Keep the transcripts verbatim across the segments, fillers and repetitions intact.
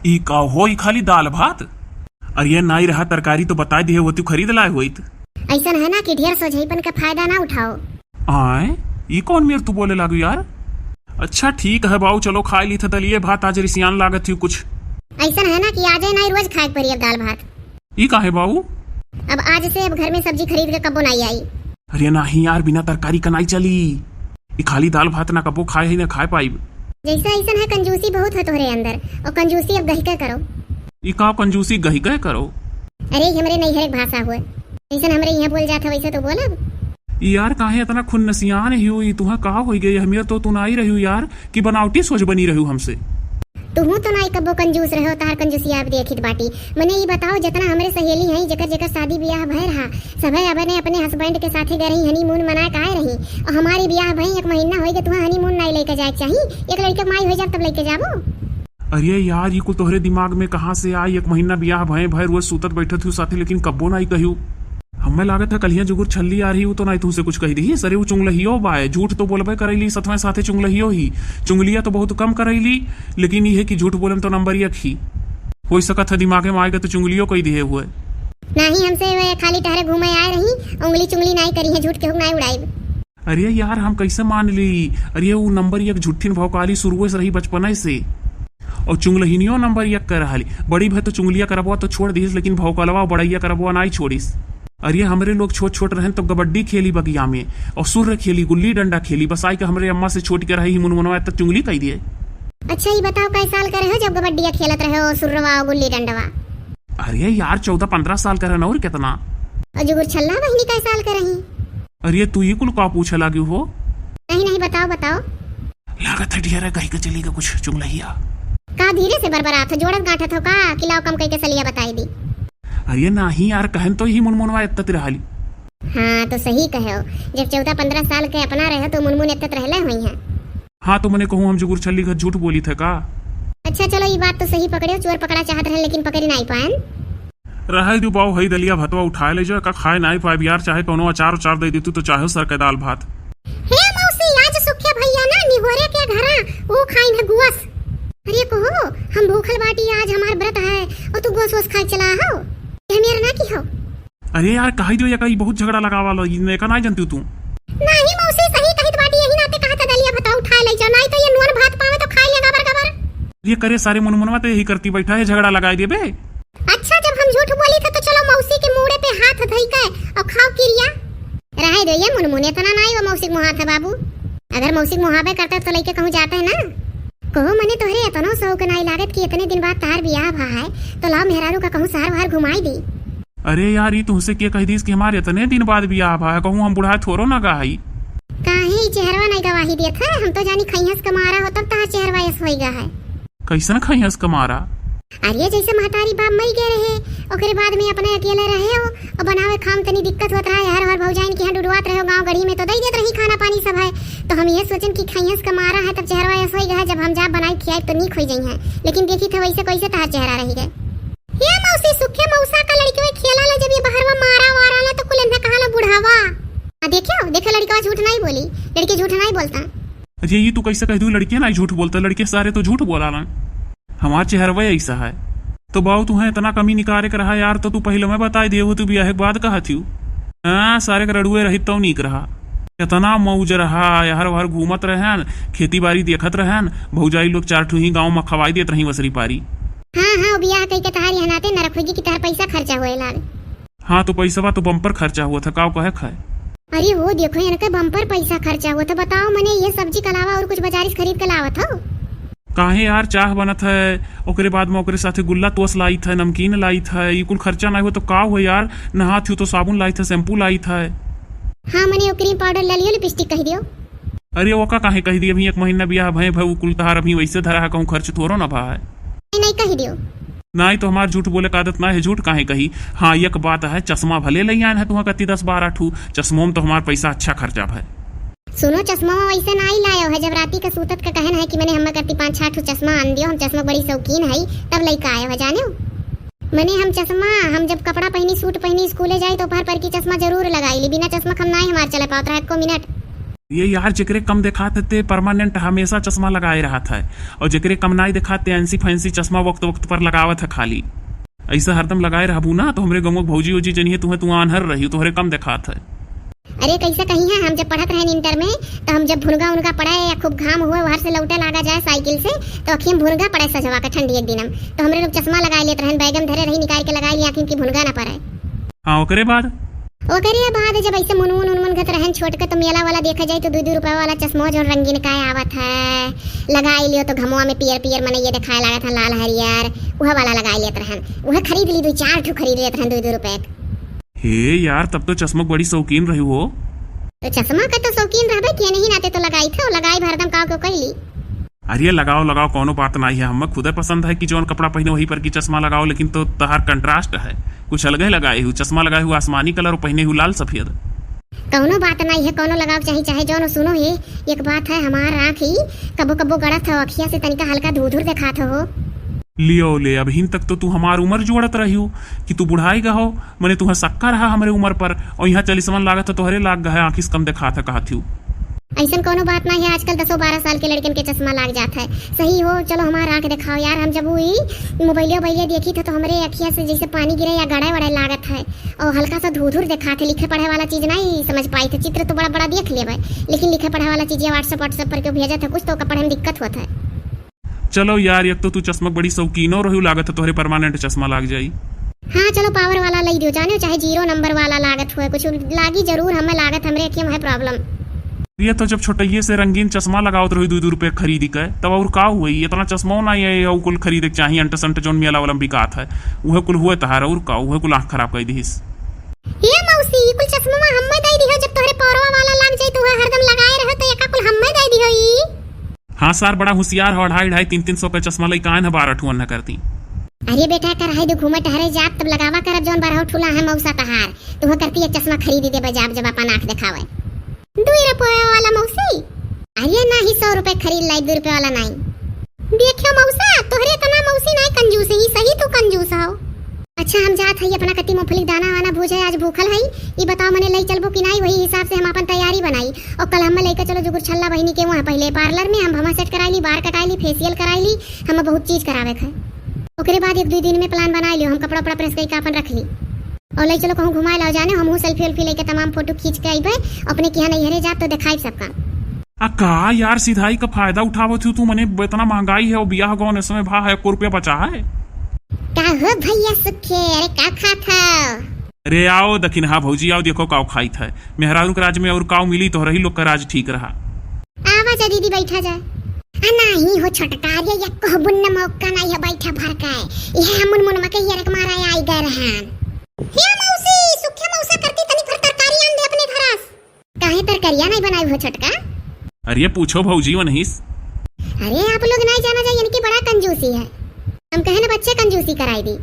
ई का हो, ई खाली दाल भात? अरे ये नाई रहा तरकारी तो बताइ दिहे होतिउ, खरीद लाए होइत। अइसन है ना कि ढेर सोझइपन का फायदा ना उठाओ। आय, ई कौन मेर तू बोले लागू यार? अच्छा ठीक है बाऊ, चलो खाइ लीथ दलिये भात, आज रिसियान लागत ही कुछ। अइसन है ना कि आजे नाई रोज खाए के पड़ी अब दाल भात। ई काहे बाऊ? अब आज से अब घर में सब्जी खरीद के कब्बो नाई आई। अरे नाहीं यार, बिना तरकारी का नाई चली। ई खाली दाल भात ना कब्बो खाए है ना खाए पाइब। जैसा अइसन है, कंजूसी बहुत है तोहरे अंदर, और कंजूसी अब गहिके करो। ई का कंजूसी गहिके करो? अरे, ई हमरे नैहर के भाषा हुए, जैसन हमरे यहाँ बोल जात है वैसे तो बोलब। ई यार काहे इतना खुन्नसियान हियो, ई तुहा का होइ गए? हमियर तो तू नाई रहियो यार, कि बनावटी सोच बनी रहियो हमसे। तुहू तो नाई कब्बो कंजूस रहो, तहार कंजूसिया अब देखित बाटी। मने ई बताओ, जितना हमरे सहेली हैं, जेकर जेकर शादी बियाह भय रहा, सभे अपने अपने husband के साथे गए रही, honeymoon मनाए के आए रही, और हमारी बियाह भई एक महीना होइ गए, तुहा honeymoon नाई लेके जाए के चाही? एक लड़के के माई होइ जाब तब लेके जाबो। अरे यार, ई कुल तोहरे दिमाग में कहाँ से आई? एक महीना बियाह भय भय रोज सूतत बैठत हूँ साथे, लेकिन कब्बो नाई कहियो। हमें लागत है कलिया जुगुर छल्ली आ रही, उ तो नाई तुहसे कुछ कहि दिहिस। अरे उ चुंगलहियो बाय, झूठ तो बोलबे करैली, सथवे साथे चुंगलहियो ही। चुंगलिया तो बहुत कम करैली, लेकिन ई है कि झूठ बोले में तो नंबर एक ही। होइ सकत है दिमागे में आएगा तो चुंगलियो कहि दिहे हुए। नाहीं, हमसे वे खाली टहरे घूमे आए रही, उंगली चुंगली नाई करी है, झूठ केहू नाई उड़ाइब। अरे यार, हम कैसे मान ली? अरे उ नंबर एक झूठिन भौकाली शुरुए से रही, बचपने से। और चुंगलहिनियो नंबर एक कर रहली। बड़ी भय तो चुंगलिया करबवा तो छोड़ दिहिस, लेकिन भौकलवा बड़ैया करबवा नाई छोड़िस। अरे हमरे लोग छोट छोट रहन तो गबड्डी खेली बगिया में, और सुर्र खेली, गुल्ली डंडा खेली, बस आई के हमरे अम्मा से छोट के रही ही मुनमुनवा तक चुंगली कह दिए। अच्छा, ई बताओ, कै साल के रहे जब गबड्डिया खेलत रहे हो, सुर्रवा और गुल्ली डंडवा? अरे यार, चौदह पन्द्रह साल के रहन, और कितना। और जुगुर छल्ला बहिनी कै साल के रही? अरे तू ई कुल का पूछे लागी हो? नहीं, नहीं, बताओ, बताओ। लागत है ढेर गहिके चली गए कुछ चुंगलहिया। का धीरे से बरबरात हो, जोड़त गांठत हो का? कि लाओ कम कइके सलिया बताई दी। अरे नाहीं यार, कहन तो यही मुनमुनवा एत्तत रहली। हाँ, तो सही कहे हो, जब चौदह पन्द्रह साल के अपना रहे हो तो मुनमुन एत्तत रहले हुई हैं। हाँ, तो मने कहूँ हम जुगुर छल्ली घर झूठ बोली थे का? अच्छा चलो, ई बात तो सही पकड़े हो, चोर पकड़ा चाहत रहे लेकिन पकड़ी नाई पाएन। रहे दो बाऊ, हई दलिया भतवा उठाए ले जाओ, का खाए नाई पाएब यार, चाहे कौनो अचार उचार दे देतू तो चाहे सर के दाल भात। हे मौसी, आज सुखे भैया ना निहोरे के घरा ऊ खाइन है गुअस। अरे कहो, हम भूखल बाटी, आज हमार व्रत है, और तू गुअस वोस खाए चला हो? ये मेरा ना की हो? अरे यार, कही दियो, एका ई बहुत झगड़ा लगावा लो, ई एका नाई जानती तू। नहीं मौसी, सही कहित बाटी, यही नाते कहा था दलिया भतवा उठाए ले जाओ, नाई तो ये नून भात पावे तो खाए ले गबर गबर। ये करे सारे मुनमुनवा तो यही करती बैठा है, झगड़ा लगाए देबे। अच्छा, जब हम झूठ बोली थे तो चलो मौसी के मूड़े पे हाथ धई के और खाओ किरिया। रहे दो ये मुनमुन, इतना नाई वो मौसी के मुहात है बाबू। अगर मौसी के मुहाबे करते तो लइके कहूँ जाते ना। कहो मने तोहरे इतनो शौक नाई लागत कि इतने दिन बाद तार बियाह भा है, तो लाओ मेहरारू का कहूँ शहर वहर घुमाई दी। अरे यार, ई तुहसे के कह दीस कि हमारे इतने दिन बाद बियाह भा है, कहूँ हम बुढ़ा थोरो ना गा हई। काहे ई चेहरवा नाई गवाही देत है? हम तो जानी खइहस के मारा हो तब तहार चेहरवा ऐस होई गा है। कैसन खइहस के मारा? अरे जैसे महतारी बाप मर गए रहे, ओकरे बाद में अपने अकेले रहे हो, और बनावे खाम तनी दिक्कत होत रहा, हर हर भौजाइन के यहाँ डुडुआत रहे हो, गाँव गढ़ी में तो दई देत रही खाना पानी सब है, तो हम ये सोचन कि खइहस के मारा है, तब चेहरवा ऐस होई गा है, जब हम जाब बनाई खियाई तो नीक होई जाई है, लेकिन देखी थे वैसे कैसे तहार चेहरा रही गए। हे मौसी, सुखे मौसा का लड़के खेला ला, जब ये बहरवा मारा वारा ला तो कुल इन्हें कहा ला बुढ़ावा। आ देखियो, देखो लड़का झूठ नाई बोली, लड़के झूठ नाई बोलता। अरे ये तू कैसे कह दू, लड़के नाई झूठ बोलता, लड़के सारे तो झूठ बोला ला। हमार चेहरवा ऐसा है। तो बाऊ, तुहें इतना कमी निकारे के रहा यार, तो तू पहले मैं बताई दिए हो, तू बियाह के बाद कहा थी। हाँ, सारे के रड़ुए रही तो नीक रहा। इतना मौज रहा, हर भर घूमत रहन, खेती बाड़ी देखत रहन, भौजाई लोग चार ठू ही गाँव में खवाई देत रही वसरी पारी। हाँ, हाँ, बियाह कई के तहार यहाँ नाते न रखोगी कि तहार पैसा खर्चा होए लाग। हाँ, तो पैसवा तो बम्पर खर्चा हुआ था, काव कहे खाए। अरे हो देखो, इनके बम्पर पैसा खर्चा हुआ था। बताओ, मने ये सब्जी के अलावा और कुछ बाजारी से खरीद के लावत हो? काहे यार, चाह बनत है, ओकरे बाद में ओकरे साथे गुल्ला तोस लाइत है, नमकीन लाइत है, ई कुल खर्चा ना हो तो का हो यार, नहात हो तो साबुन लाइत है, शैम्पू लाइत है। हाँ, मने वो क्रीम पाउडर, लालियो लिपस्टिक कह दियो। अरे ओका काहे कह दियो, अभी एक महीना बियाह भय भय, उ कुल तहार अभी वैसे धरा है, कहूँ खर्च थोरो ना भा है। नहीं, नहीं कह दियो। नाई तो हमार झूठ बोले का आदत ना है, झूठ काहे कही। हाँ, एक बात है, चश्मा भले ले आयन है तुहाँ कत्ती दस बारह ठू, चश्मो में तो हमार पैसा अच्छा खर्चा भय। सुनो, चश्मा वैसे ना ही लायो है, जब राती का सूतत का कहन है कि मने हमें कत्ती पाँच छह ठू चश्मा आन दियो, हम चश्मा बड़ी शौकीन है, तब लइका आयो है, जाने हो? मने हम चश्मा, हम जब कपड़ा पहनी, सूट पहनी, स्कूले जाई तो पहर पर की चश्मा जरूर लगाई ली, बिना चश्मा के हम ना ही हमार चले पावत रहे एको मिनट। ये यार, जेकरे कम देखात है ते permanent हमेशा चश्मा लगाए रहत है, और जेकरे कम नाई देखात ते ऐंसी फैंसी चश्मा वक्त वक्त पर लगावत है खाली। ऐसा हरदम लगाए रहबू ना तो हमरे गाँव के भौजी ओजी जनिए तुहे तू आन्हर रही, तोहरे कम देखात है। अरे कैसे कही है, हम जब पढ़त रहन इंटर में तो हम जब भुनगा उनगा पड़े या खूब घाम हुए वहर से लौटे लागा जाए साइकिल से तो अखियम भुनगा पड़े सजवा के ठंडी एक दिनम तो हमरे लोग चश्मा लगाए लेत रहन, बैगम धरे रही निकाल के लगाए ली आँखिन की भुनगा ना पड़े। हाँ, ओकरे बाद? ओकरे बाद जब ऐसे मुनमुन उनमुन घत रहन छोट के, तो मेला वाला देखा जाए तो दू दू रुपया वाला चश्मा जौन रंगीन काय आवत है, लगाई लियो तो घमवा में पियर पियर मनइया देखाए लागत है, लाल हरियर, वह वाला लगाई लेत रहन। वह खरीद ली, दू चार ठो खरीद लेत रहन दू दू रुपया के। हे यार, तब तो चश्मा के बड़ी शौकीन रही हो। तो चश्मा का तो शौकीन रहबे किए नहीं, नाते तो लगाई थे, लगाई भरदम का क्यों कहली। अरे लगाओ लगाओ, कौनो बात नाई है, हमें खुदे पसंद है कि जौन कपड़ा पहने वही पर की चश्मा लगाओ, लेकिन तो तहार contrast है, कुछ अलगे लगाए हु, चश्मा लगाए हु आसमानी कलर और पहने हु लाल सफेद। कौनो बात नाई है, कौनो लगाओ चाहे, चाहे जौन सुनो हे। एक बात है, हमार आँख ही कबो कबो गड़त हो, अखिया से तनिका हल्का धुधुर देखात हो। लियो ले, अबहिन तक तो तू हमार उम्र जोड़त रही हो कि तू बुढ़ाई गा हो, मने तुहे शक्का रहा हमरे उम्र पर, और यहाँ चलिसवन लागत है तोहरे लाग गा है, आँखिस कम देखात है कहत हूँ। ऐसन कौनो बात ना है, आजकल दसो बारह साल के लड़कन के चश्मा लाग जात है। सही हो, चलो हमार आँख देखाओ यार, हम जब वही मोबाइलिया उबाइलिया देखी थे तो हमरे अखिया से जैसे पानी गिरे या गड़े वड़े लागत है, और हल्का सा धुधुर देखात है, लिखे पढ़े वाला चीज नहीं समझ पाई थे, चित्र तो बड़ा बड़ा देख लेबे, लेकिन लिखे पढ़े वाला चीज या WhatsApp WhatsApp पर क्यों भेजत है, कुछ तो ओका पढ़े में दिक्कत होत है। चलो यार, एक तो तू चश्मा के बड़ी शौकीनो रही, लागत है तोहरे permanent चश्मा लाग जाई। हाँ, चलो power वाला लई दियो, जाने चाहे zero number वाला लागत हुए, कुछ लागी जरूर, हमें लागत हमरे अखिया में है problem। ये तो जब छोटइये से रंगीन चश्मा लगावत रही दू दू रुपये खरीदी के, तब और का हुई? इतना चश्मा ना ये, ये कुल खरीदे के चाही, अंट संट जौन मेला वाला में बिकात है, उहे कुल हुए तहार, और का, उहे कुल आँख खराब कर दिहिस। हे मौसी, ई कुल चश्मा हमें दे दिहो, जब तोहरे पौरवा वाला लाग जाई तो उहे हरदम लगाए रहो, तो एका कुल हमें दे दिहो ई। हाँ सार, बड़ा होशियार हो, अढ़ाई अढ़ाई तीन तीन सौ का चश्मा लइका आए न बारह ठुअन न करती। अरे बेटा, कराई दो घूमे टहरे जाब, तब लगावा करब जौन बारह ठुला है मौसा तहार, तुह करती एक चश्मा खरीदी देबे जाब जब अपन आँख देखावे। दुई रुपये वाला मौसी? अरे नाही, सौ रुपये खरीद लाई, दुई रुपये वाला नाही। देखियो मौसा, तोहरे इतना मौसी नाही कंजूस है, सही तू कंजूस हो। अच्छा, हम जात हई अपना कत्ती मूंगफली के दाना वाना भूजे, आज भूखल हई। ई बताओ, मने लई चलबो कि नाई, वही हिसाब से हम आपन तैयारी बनाई। और कल हमें लइके चलो जुगुर छल्ला बहिनी के वहाँ, पहले parlour में हम भमा set कराई ली, बार कटाई ली, facial कराई ली, हमें बहुत चीज करावे के है। ओकरे बाद एक दुई दिन में plan बनाई लियो, हम कपड़ा उपड़ा press करके आपन रख ली। और लई चलो कहूँ घुमाए लाओ, जाने हमहूँ selfie उल्फी लेके तमाम photo खींच के अइबे, अपने किहाँ नैहरे जाब तो देखाइब सबका। आ का यार, सिधाई का फायदा उठावत हूँ तू, मने इतना महंगाई है, वो बियाह गौन समय भा है, एको रुपया बचा है? का हो भैया सुखे, अरे का खात हो? अरे आओ दखिनहा भौजी, आओ देखो काव खाइत है। मेहरारू के राज में और काव मिली, तोहरही लोग का राज ठीक रहा। आवा जा दीदी, बैठा जा। आ नाही हो छोटका, अरे या कहबुन न मौका नाही है बैठा भर के। यह मुनमुन मा के हियर के मारा आई गए रहन। हे मौसी, सुखे मौसा करती तनी भर तरकारी आन दे अपने घरस। काहे तरकारिया नहीं बनाई हो छोटका? अरे पूछो भौजी वनहिस। अरे आप लोग नहीं जाना जाए, इनकी बड़ा कंजूसी है। हम कहे ना बच्चे कंजूसी कराई दी।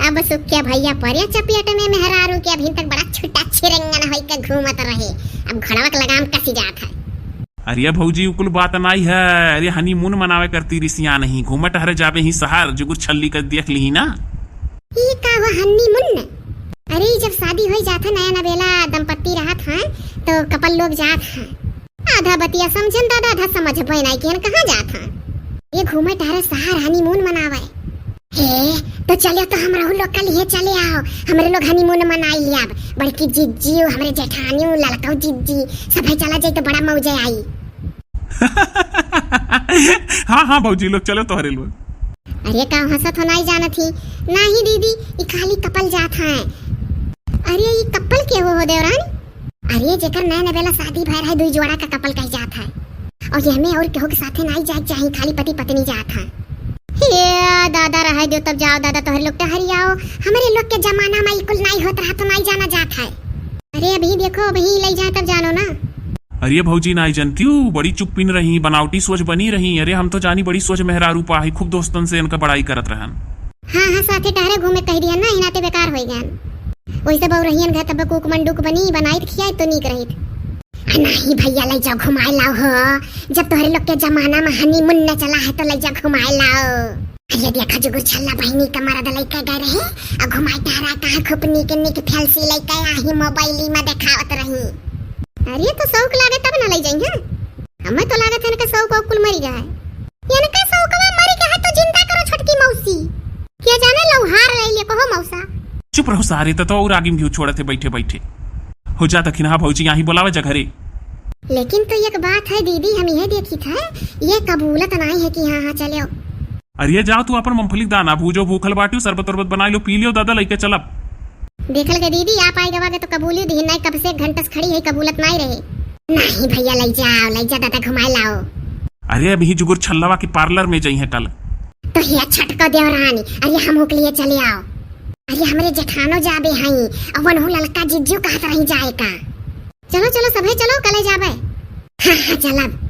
अब सुखिया भैया परे चपेट में मेहरारू के अभी तक बड़ा छुट्टा छिरंगन होई के घूमत रहे, अब घड़वा के लगाम कसी जात है। अरे भौजी, उ कुल बात नाई है। अरे honeymoon मनावे करती रिसिया नहीं, घूमे टहरे जाबे ही शहर, जुगुर छल्ली कर देख ली ना। ई का हुआ honeymoon? अरे, ई जब शादी होई जात है, नया नवेला दंपत्ति रहत हैं, तो couple लोग जात हैं। आधा बतिया समझन दादा, आधा समझबे नाई किहन, कहाँ जात हैं? ये घूमे टहरे शहर honeymoon मनावे। हे, तो चलियो तो हमरहू लोग का लिए चले आओ, हमरे लोग honeymoon मनाई लियाब। बड़की जिज्जी, हमरे जेठानी, ललकऊ जिज्जी, सभे चला जाई तो बड़ा मौजे आई। हाँ, हाँ, भौजी लोग, चलो तोहरे लोग। अरे, का हंसत हो, नाई जानत ही? नाही दीदी, ई खाली couple जात हैं। अरे, ई couple के हो, हो देवरानी? अरे, जेकर नया नवेला शादी भय रहे, दुई जोड़ा का couple कह जात है। और ये हमें और केहू के साथे नाई जाए के चाही, खाली पति पत्नी जात है। हे दादा, रहे दो तब जाओ दादा, तोहरे लोग टहरी आओ। हमरे लोग के जमाना में ई कुल नाई होत रहा, तो नाई जाना जात है। अरे, अभी देखो, अभी ले जाए तब जानो ना। अरे भौजी, नाई जनती हूँ, बड़ी चुप्पिन रही, बनावटी सोच बनी रही। अरे हम तो जानी बड़ी सोच मेहरारू पाही, खूब दोस्तन से इनका बड़ाई करत रहन। हाँ, हाँ, साथे टहरे घूमे कह दिया ना, इनाते बेकार होई गन। वैसे बहु रहियन घर तब कुक मंडूक बनी, बनाई त खियाई तो नीक रहित। आ नाही भैया, ले जाओ घुमाए लाओ हो, जब तोहरे लोग के जमाना में honeymoon न चला है तो ले जाओ घुमाए लाओ। अरे देखा जुगुर छल्ला बहिनी का मरद लइके गए रहे, आ घुमाए टहरा कहाँ खूब नीक नीक fancy लइके आही मोबाइली में देखावत रही। अरे तो सौक लागे तब ना लइ जाई, हाँ? हमें तो लागत है इनका सौक वौक कुल मरि गया है। इनका सौकवा मरि गया है तो जिंदा करो छोटकी मौसी। क्या जाने लौहार रही ले कहो मौसा। चुप रहो सारे, तो, तो और आगे में घी छोड़त है बैठे बैठे। हो जा दखिनहा भौजी, यहाँ बोलावे जा घरे। लेकिन तो एक बात है दीदी, हम यह देखी था, ये कबूलत नाई है कि हाँ, हाँ, चले आओ। अरे जाओ तू अपन मूंगफली के दाना भूजो, भूखल बाटियो, शरबत उरबत बनाइ लो, पी लियो दादा, लइके चलब। देखल के दीदी, आप आइ गवा के तो कबूली दिहिन नाई, कब से एक घंटा से खड़ी है, कबूलत नाई रहे। नहीं भैया, लइ जाओ, लइ जा दादा, घुमाए लाओ। अरे अभी जुगुर छल्लवा के पार्लर में जइहें टल। तो हिया छटको देवरानी, अरे हम ओके लिए चले आओ। अरे हमरे जेठानो जाबे हई, अवन हूँ ललका जिज्जू कहत रही जाए का। चलो, चलो, सभे चलो, कले जाबे। हाँ, हाँ, चलब।